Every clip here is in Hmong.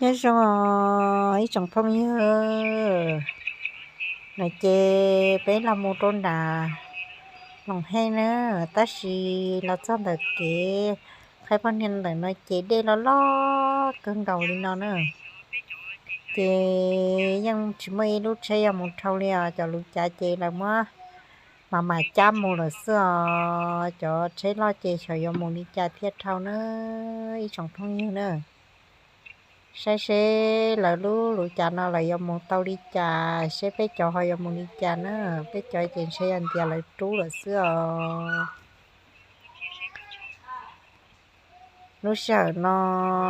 Nyob zoo os ib tsoom phooj ywg, no ces peb los mus rau nram Loos Heej na, tab sis los txog ntawm kev qhaib poj niam ntawm no ces dej loj loj kawg nkaus li no na. Ces yeej tsis muaj ib lub tsheb yuav mus dhau li os, cov luv cav ces lawv muab mas mas cab mus lawm xwb os. Cov tsheb loj ces xyov yuav mus li cas thiaj dhau na ib tsoom phooj ywg na. Saib seb lawv lub luv cav no lawv yuav mus tau li cas, seb peb cov ho yuav mus li cas na. Peb cov ces ntshe yog ntiav lawv rub lawm xwb os. Lub sij hawm no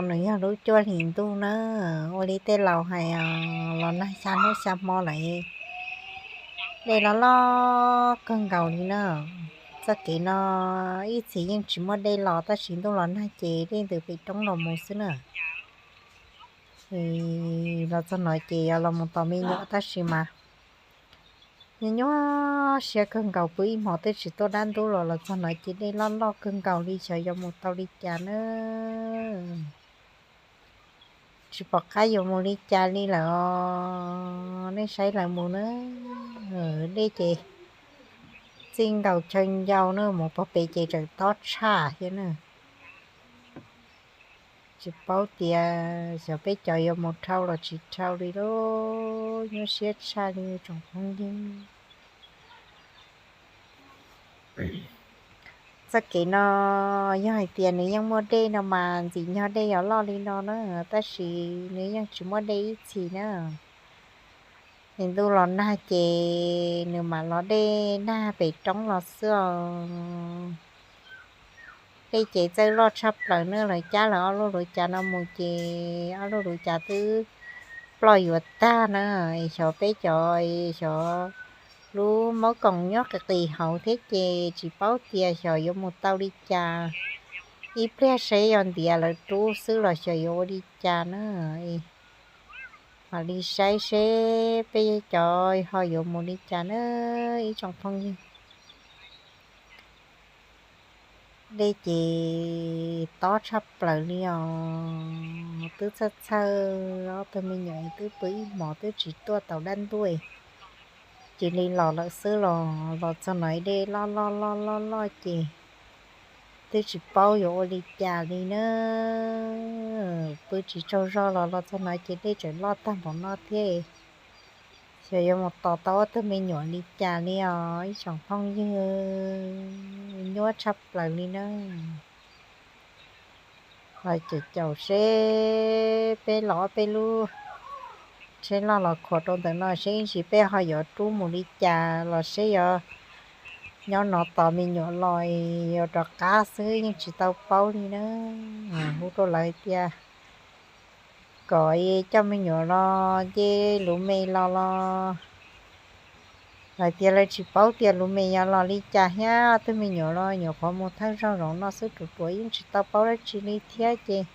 nws yog lub cuaj hlis ntuj na, ua li tej laus hais los nag xya hnub xya hmo lawm, dej los loj kawg nkaus li na. Txoj kev no ib txhis yeej tsis muaj dej los tab sis ntuj los nag ces dej ntws pem roob los mus xwb na. Los txog no ces yuav los mus tos me nyuam tab sis mas nyuaj nyuaj siab kawg nkaus, pw ib hmos twb tsis tuaj dab ntub los los txog no ces dej loj loj kawg nkaus li, xyov yuav mus tau li cas na. Tsis pom qab yuav mus li cas li lawm os. Nej saib lawv mus na, dej ces txij nkaus chaw ncau na, mus pog pem ces tseem tob tshaj thiab na. Tsis paub tias xyov peb cov yuav mus dhau los tsis dhau li lauj, nyuaj siab tshaj li tsoom phooj ywg. Txoj kev no yog hais tias nws yeej muaj dej no mas ntxim nyog dej yuav loj li no na, tab sis nws yeej tsis muaj dej ib txhis na. Es ntuj los nag ces nws mam los dej nag pem roob los xwb os. Dej ces txawj loj tshaj plaws na, lawv cab lawv ob lub luv cav no mus ces ob lub luv cav twb ploj yuav tag na. Xyov peb cov, xyov lub mab koom nyob qis qis hauv thiab ces tsis paub tias xyov yuav mus tau li cas. Ib pliag seb yog ntiav lawv rub xwb los xyov yuav ua li cas na. Mam li saib seb peb cov ho yuav mus li cas na ib tsoom phooj ywg. Dej ces tob tshaj plaws li os, twb txhawj txhawj, ob tug me nyuam twb pw ib hmos twb tsis tuaj tau dab ntub, cia li los lawm xwb los los txog no dej loj loj loj loj loj ces twb tsis paub yuav ua li cas li na. Pw tsis tsaug zog los los txog no ces dej tseem loj tag npaum no thiab. Xyov yuav mus tos tau ob tug me nyuam li cas li os ib tsoom phooj ywg, nyuaj tshaj plaws li na. Los caum caum seb peb los ob peb lub tsheb loj los khuam rau ntawm no seb ib ntsis peb ho yuav rub mus li cas los seb yuav nyob no tos me nyuam los yuav rov qab xwb yeej tsis tau paub li na. Hu rau lawv tias kom coj me nyuam los nce lub me los los lawv tias lawv tsis paub tias lub me yuav los li cas thiab, ob tug me nyuam los nyuam qhuav mus thawj zaug zaum no xwb ruam ruam yeej tsis tau paub dab tsi li thiab ces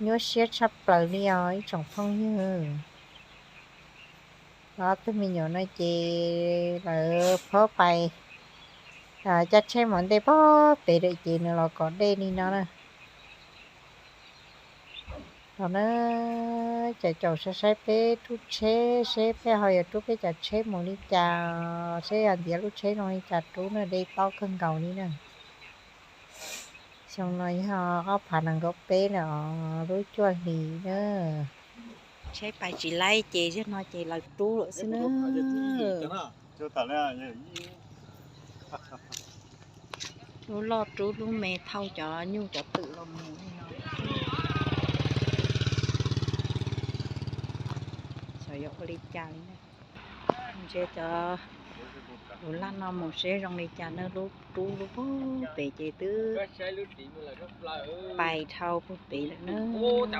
nyuaj siab tshaj plaws li os ib tsoom phooj ywg. Ob tug me nyuam no ces lawv phob pais coj tsheb mus ntej pog pem lawm ces nws los kom dej li no na. Los na, caum caum saib saib peb rub tsheb seb peb ho yuav rub peb cov tsheb mus li cas, seb yog ntiav lub tsheb zoo li cas rub na, dej tob kawg nkaus li na. Xyoo no yog ob phav nees nkaum peb lawm os, lub cuaj hlis na. Tsheb pais tsis laib ces zaum no ces lawv rub lawm xwb na. Lub loj rub lub me thauj cov nyuj cov twm los mus li no. Xyov yuav ua li cas li na. Ntsia cov lub laj no mus seb zoo li cas na, lub rub lub pug pem ces twb pais dhau pug pem lawm na.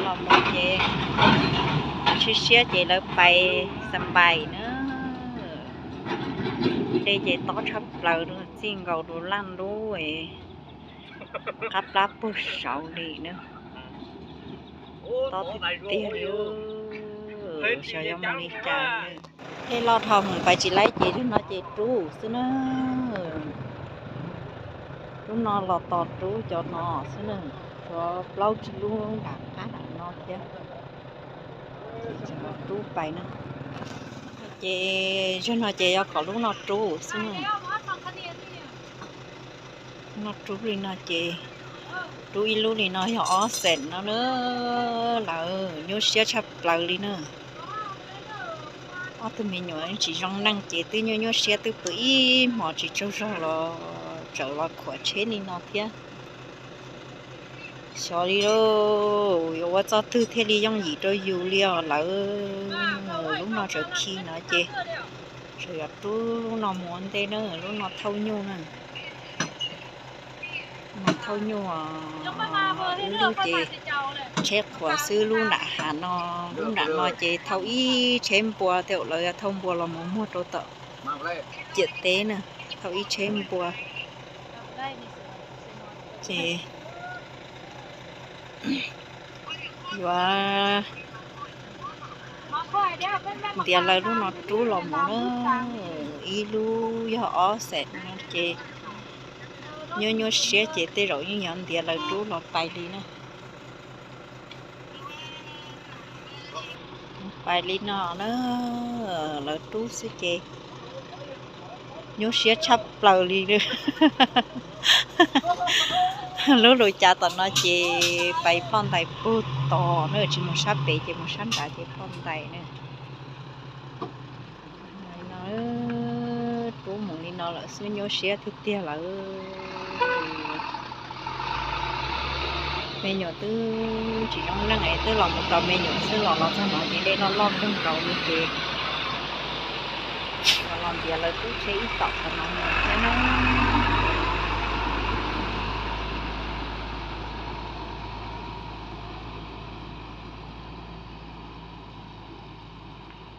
Los mus ces siab siab ces lawv pais xa npais na. Dej ces tob tshaj plaws, txij nkaus lub laj lub qab plab puag saud li na. Tob tiag tiag li. Xyov yuav mus li cas. Tej loj dhau mus pais tsis laib ces lub no ces rub xwb na. Lub no los tos rub cov no xwb na. Tshuav plaub tsib lub nram qab nram no thiab. Rub pais na. Ces zaum no ces yog kom lub no rub xwb na. No rub li no ces rub ib lub li no yog ob xees no na. Lawv nyuaj siab tshaj plaws li na. Ob tug me nyuam tsis zoo neej ces twb nyuaj nyuaj siab twb pw ib hmos tsis tsaug zog los tseem los khuam tsheb li no thiab. Xyov li lauj, yuav ua txoj twg thiaj li yooj yim rau yus li os lawv. Lub no tseem khi no ces tseem yuav rub lub no mus ua ntej na, lub no thauj nyuj na. Lub no thauj nyuj, ib lub ces tsheb qhuav xwb, lub nram hav no, lub nram no ces thauj ib tsheb npua, tej zaum lawv thauj npua los mus muag rau tom ciam teb na, thauj ib tsheb npua. Ces yuav ntiav lawv lub no rub los mus na, ib lub yog ob xees no ces nyuaj nyuaj siab ces tej zaum yeej yuav ntiav lawv rub los pais li na. Pais li no na, lawv rub xwb ces nyuaj siab tshaj plaws li. Lub lus cas tom no ces pais phoj ntais puag tod na, tsis mus sab pem ces mus sab nrad ces phoj ntais na. Rub mus li no lawm xwb nyuaj siab tiag tiag lawm. Me nyuam twb tsis zoo neej es twb los mus tos me nyuam xwb, los los txog no ces dej loj loj kawg nkaus li ces los los ntiav lawv rub tsheb ib tom qhov no thiab na.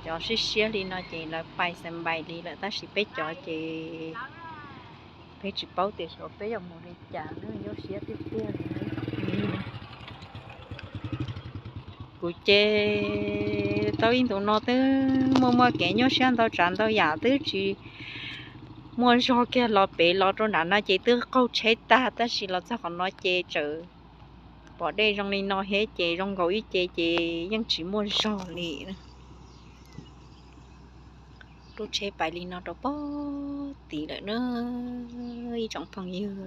Cov siab siab li no ces lawv pais xas npais li lawm, tab sis peb cov ces peb tsis paub tias xyov peb yuav mus li cas na, nyuaj siab tiag tiag li. Kuv ces tau ib ntus no twb muaj muaj kev nyuaj siab ntau tsav ntau yam, twb tsis muaj zog kiag, los pem los rau nram no ces twb qaug tsheb tag, tab sis los txog qhov no ces tseem pom dej zoo li no thiab ces zoo nkaus ib ce ces yeej tsis muaj zog li. Rub tsheb pais li no rau pog tid lawm na ib tsoom phooj ywg.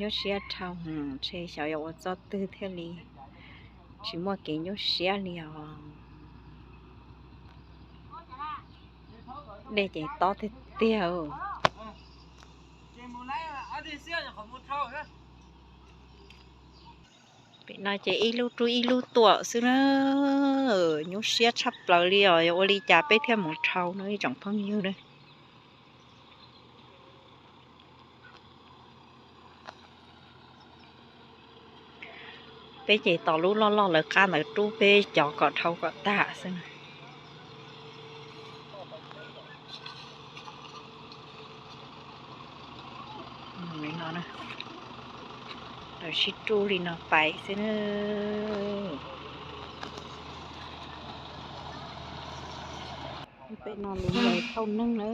Nyuaj siab dhau, ntshe xyov yuav ua txoj twg thiaj li tsis muaj kev nyuaj siab li os. Dej ces tob tiag tiag. Pem no ces ib lub rub ib lub tuaj xwb na. Nyuaj siab tshaj plaws li os, yuav ua li cas peb thiaj mus dhau no ib tsoom phooj ywg na. Peb ces tos lub loj loj lawv qab ntawd rub peb cov kom dhau kom tag xwb. Lawv sib rub li no pais xwb na. Pem no lub nplaim thauj neeg na,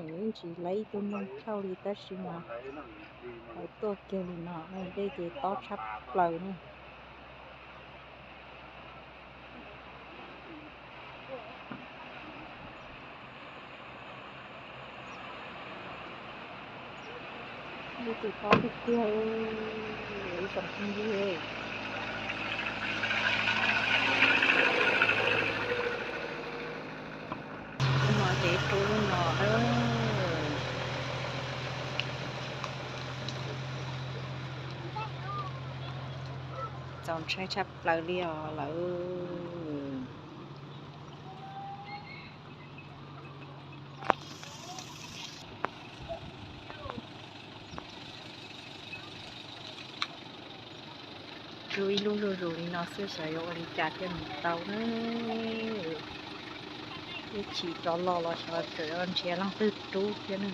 yeej tsis laib ib tug neeg thauj li tab sis mas lawv tuaj kiag li no, dej ces tob tshaj plaws na. Dej ces tob tiag tiag, ib tsoom phooj ywg. Lub no ces rub lub no. Txaus ntshai tshaj plaws li os lawm. Rub ib lub zuj zus li no xwb xyov yuav ua li cas thiaj mus tau na. Ib chim rov los los xyov tseem nrhiav leej twg rub thiab ne.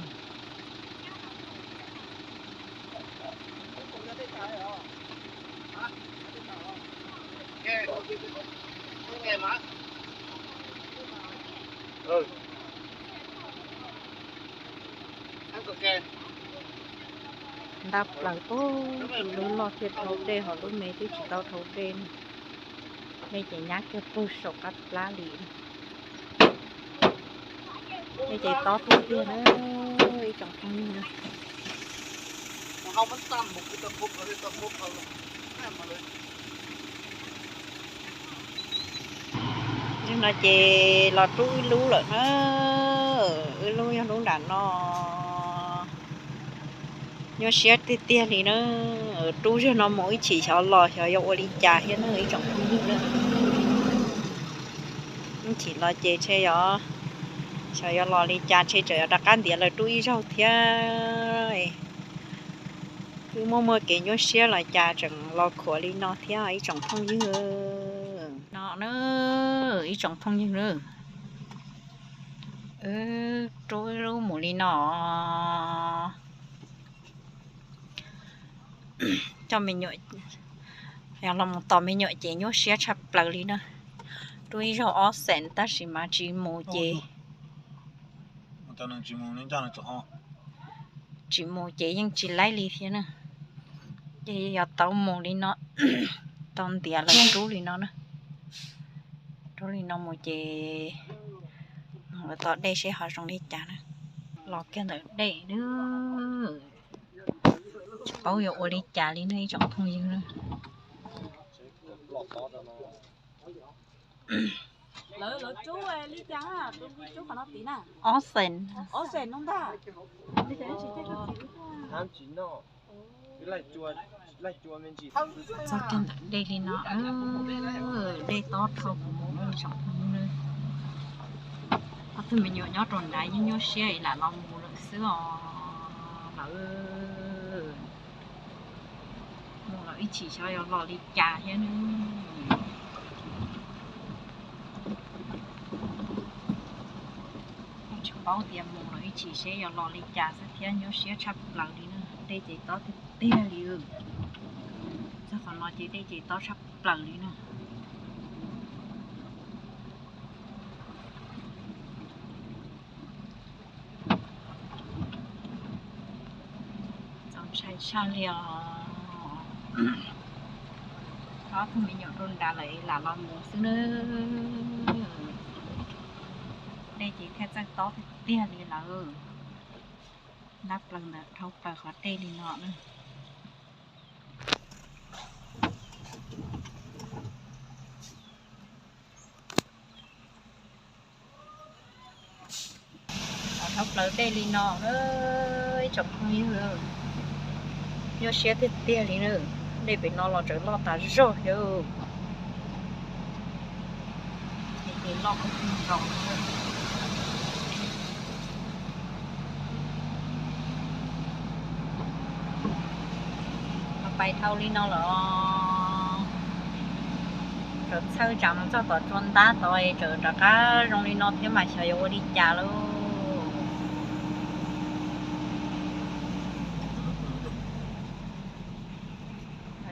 Ntab plaws, lub loj thiaj dhau dej, ho lub me twb tsis tau dhau dej. Dej ces nyab kiag pug saum qab plab li. Dej ces tob tiag tiag na, ib tsoom phooj ywg na. Nim no ces los rub ib lub lawm na, ib lub yog lub nram no. Nyuaj siab tiag tiag li na, rub zog no mus ib chim xyov los xyov yuav ua li cas thiab na ib tsoom phooj ywg na. Ib chim los ces ntshe yog, xyov yuav los li cas ntshe tseem yuav rov qab ntiav lawm rub ib zaug thiab. Twb muaj muaj kev nyuaj siab los cas tseem los khuam li no thiab ib tsoom phooj ywg. No na, ib tsoom phooj ywg na, wb rub ib lub mus li no. Coj me nyuam, yog los mus tos me nyuam ces nyuaj siab tshaj plaws li na. Rub ib zaug ob xees tab sis mas tsis mus ces, tsis mus ces yeej tsis laib li thiab na. Ces yog tau mus li no, tau ntiav lawm rub li no na. Rub li no mus ces mus lawv tom dej seb ho zoo li cas na. Los kiag ntawm dej na, tsis paub yuav ua li cas li na ib tsoom phooj ywg na. Ob xees. Txog kiag ntawm dej li no, dej tob dhau mus ib tsoom phooj ywg. Ob tug me nyuam nyob rau nrad yeej nyuaj siab es lam los mus lawm xwb os lawm. Mus lawm ib chim xyov yuav los li cas thiab ne. Tsis paub tias mus lawm ib chim seb yuav los li cas xwb thiab, nyuaj siab tshaj plaws li na. Dej ces tob tiag tiag li. Txog qhov no ces dej ces tob tshaj plaws li na. Txaus ntshai tshaj li os. Ob tug me nyuam rau nrad lawm lam los mus xwb na. Dej ces thiaj txawj tob tiag tiag li lawm. Ntab plaws ntawm dhau plaws qhov dej li no na. Dhau plaws dej li no, ib tsoom phooj ywg, nyuaj siab tiag tiag li na. Dej pem no los tseem loj tas zog thiab. Ces loj kawg nkaus. Pais dhau li no lawm, txawm txhawj tsam mus txog tom tsua ntab tod es tseem rov qab zoo li no thiab mas xyov yuav ua li cas lauj.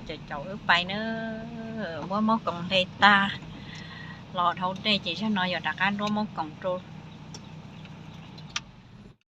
Caum caum wb pais na, muab Moob Koom hle tag los dhau dej ces zaum no yog rov qab nruab Moob Koom rau